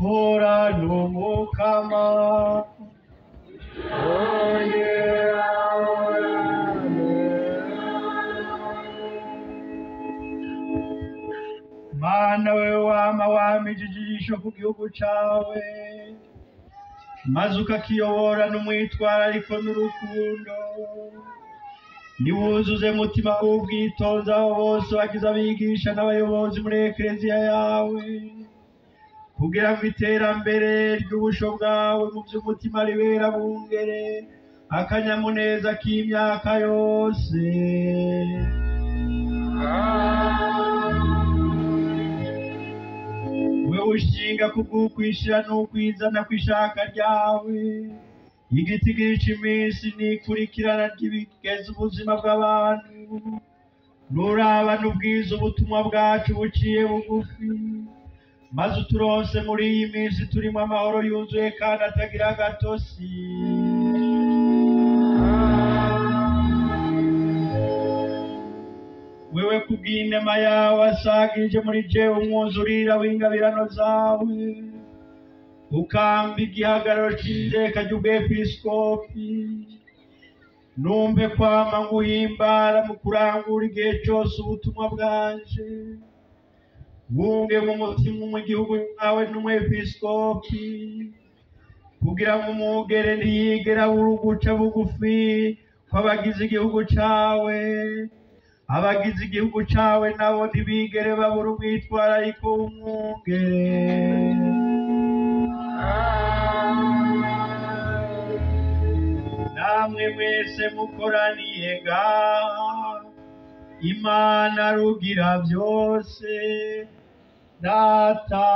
Hora n'Umukama. Ongera uhorane. Mana wewe wama wamije ijisho ku gihugu cawe, maze ukakiyobora n'umwitwarariko n'urukundo. Niwuzuze mutima w'ubwitonzi abo bose bagize abigisha n'abayobozi muri ekleziya yawe, kugira ngo iterambere ry'ubusho bwawe mu by'umutima ribera bungere akanyamuneza k'imyaka yose. Wewe ushinga kubw'ukwishira n'ukwizana kw'ishaka ryawe, igiti gica iminsi n'ikurikirana ry'ibigeza ubuzima bw'abantu. Nuraba n'ubwiza ubutumwa bwacu buciye bugufi, maze uturonse muri iyi minsi turimo amahoro yuzuye kandi atagira agatosi. Wewe kubw'inema yawe wasagije muri jewe umwuzurira w'ingabirano zawe, ukamba igihagararo c'iteka ry'ubwepiskopi. Numve kwama nguhimbara mu kurangura igihe cose ubutumwa bwanje, wunge mu mutima mu gihugu cyawe n'umwepiskopi, kugira ngo umwungere ntiyigera uruguca bugufi kw'abagize igihugu cawe. Abagize igihugu cawe nabo ntibigere babura umwitwarariko w'umwungere. Namwe mwese mukoraniye ngaha, Imana rugira byose, Data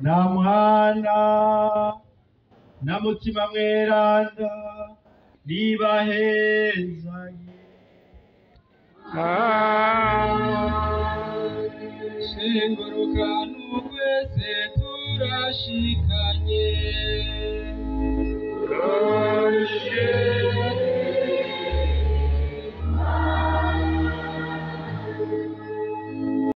na Mwana na Mutima Mweranda, nibahezanye. Shenguruka n'ugwese turashikanye.